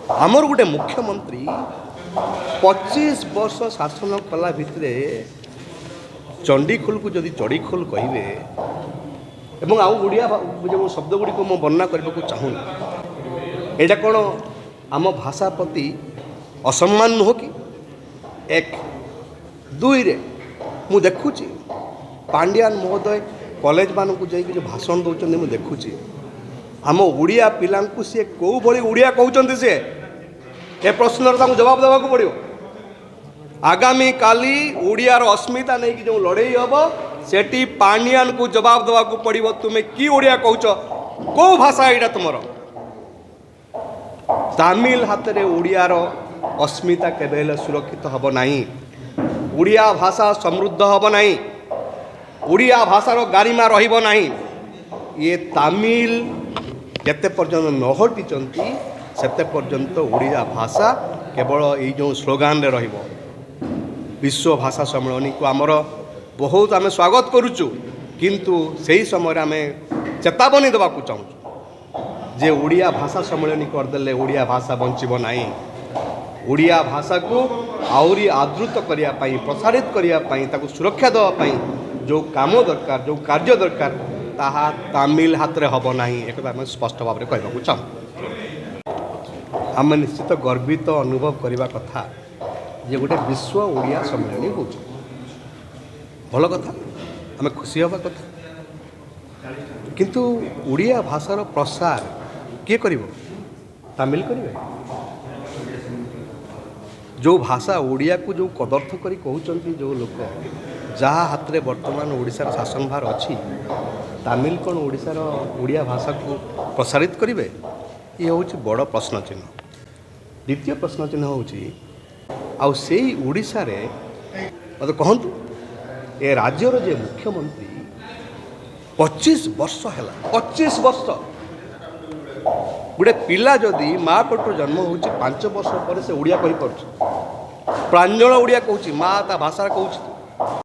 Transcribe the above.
ଆମର ଗୋଟେ ମୁଖ୍ୟମନ୍ତ୍ରୀ 25 ବର୍ଷ ଶାସନ କଲା ଭିତରେ ଚଣ୍ଡିଖୋଲକୁ ଯଦି ଚଡ଼ିଖୋଲ କହିବେ ଏବଂ ଆଉ ଓଡ଼ିଆ ଯେଉଁ ଶବ୍ଦ ଗୁଡ଼ିକୁ ମୁଁ ବର୍ଣ୍ଣନା କରିବାକୁ ଚାହୁଁନି, ଏଇଟା କ'ଣ ଆମ ଭାଷା ପ୍ରତି ଅସମ୍ମାନ ନୁହଁ କି? ଏକ। ଦୁଇରେ ମୁଁ ଦେଖୁଛି, ପାଣ୍ଡିଆନ ମହୋଦୟ କଲେଜମାନଙ୍କୁ ଯାଇକି ଯେଉଁ ଭାଷଣ ଦେଉଛନ୍ତି, ମୁଁ ଦେଖୁଛି ଆମ ଓଡ଼ିଆ ପିଲାଙ୍କୁ ସିଏ କେଉଁ ଭଳି ଓଡ଼ିଆ କହୁଛନ୍ତି। ସିଏ ଏ ପ୍ରଶ୍ନର ତାଙ୍କୁ ଜବାବ ଦେବାକୁ ପଡ଼ିବ। ଆଗାମୀ କାଲି ଓଡ଼ିଆର ଅସ୍ମିତା ନେଇକି ଯେଉଁ ଲଢ଼େଇ ହେବ, ସେଠି ପାଣ୍ଡିଆନକୁ ଜବାବ ଦେବାକୁ ପଡ଼ିବ, ତୁମେ କି ଓଡ଼ିଆ କହୁଛ? କେଉଁ ଭାଷା ଏଇଟା ତୁମର? ତାମିଲ ହାତରେ ଓଡ଼ିଆର ଅସ୍ମିତା କେବେ ହେଲେ ସୁରକ୍ଷିତ ହେବ ନାହିଁ। ଓଡ଼ିଆ ଭାଷା ସମୃଦ୍ଧ ହେବ ନାହିଁ। ଓଡ଼ିଆ ଭାଷାର ଗାରିମା ରହିବ ନାହିଁ। ଇଏ ତାମିଲ ଯେତେ ପର୍ଯ୍ୟନ୍ତ ନ ହଟିଛନ୍ତି, ସେତେ ପର୍ଯ୍ୟନ୍ତ ଓଡ଼ିଆ ଭାଷା କେବଳ ଏଇ ଯେଉଁ ସ୍ଲୋଗାନରେ ରହିବ। ବିଶ୍ୱ ଭାଷା ସମ୍ମିଳନୀକୁ ଆମର ବହୁତ ଆମେ ସ୍ୱାଗତ କରୁଛୁ, କିନ୍ତୁ ସେହି ସମୟରେ ଆମେ ଚେତାବନୀ ଦେବାକୁ ଚାହୁଁଛୁ ଯେ ଓଡ଼ିଆ ଭାଷା ସମ୍ମିଳନୀ କରିଦେଲେ ଓଡ଼ିଆ ଭାଷା ବଞ୍ଚିବ ନାହିଁ। ଓଡ଼ିଆ ଭାଷାକୁ ଆହୁରି ଆଦୃତ କରିବା ପାଇଁ, ପ୍ରସାରିତ କରିବା ପାଇଁ, ତାକୁ ସୁରକ୍ଷା ଦେବା ପାଇଁ ଯେଉଁ କାମ ଦରକାର, ଯେଉଁ କାର୍ଯ୍ୟ ଦରକାର, ତାହା ତାମିଲ ହାତରେ ହେବ ନାହିଁ। ଏକଥା ଆମେ ସ୍ପଷ୍ଟ ଭାବରେ କହିବାକୁ ଚାହୁଁ। ଆମେ ନିଶ୍ଚିତ ଗର୍ବିତ ଅନୁଭବ କରିବା କଥା ଯେ ଗୋଟେ ବିଶ୍ୱ ଓଡ଼ିଆ ସମ୍ମିଳନୀ ହେଉଛି। ଭଲ କଥା, ଆମେ ଖୁସି ହେବା କଥା। କିନ୍ତୁ ଓଡ଼ିଆ ଭାଷାର ପ୍ରସାର କିଏ କରିବ? ତାମିଲ କରିବେ? ଯେଉଁ ଭାଷା ଓଡ଼ିଆକୁ ଯେଉଁ କଦର୍ଥ କରି କହୁଛନ୍ତି ଯେଉଁ ଲୋକ, ଯାହା ହାତରେ ବର୍ତ୍ତମାନ ଓଡ଼ିଶାର ଶାସନଭାର ଅଛି, ତାମିଲ କ'ଣ ଓଡ଼ିଶାର ଓଡ଼ିଆ ଭାଷାକୁ ପ୍ରସାରିତ କରିବେ? ଇଏ ହେଉଛି ବଡ଼ ପ୍ରଶ୍ନ ଚିହ୍ନ। ଦ୍ୱିତୀୟ ପ୍ରଶ୍ନ ଚିହ୍ନ ହେଉଛି, ଆଉ ସେଇ ଓଡ଼ିଶାରେ ମୋତେ କହନ୍ତୁ, ଏ ରାଜ୍ୟର ଯେ ମୁଖ୍ୟମନ୍ତ୍ରୀ 25 ବର୍ଷ ହେଲା, 25 ବର୍ଷ, ଗୋଟେ ପିଲା ଯଦି ମା ପେଟରୁ ଜନ୍ମ ହେଉଛି, 5 ବର୍ଷ ପରେ ସେ ଓଡ଼ିଆ କହିପାରୁଛି, ପ୍ରାଞ୍ଜଳ ଓଡ଼ିଆ କହୁଛି, ମା ତା ଭାଷାରେ କହୁଛି।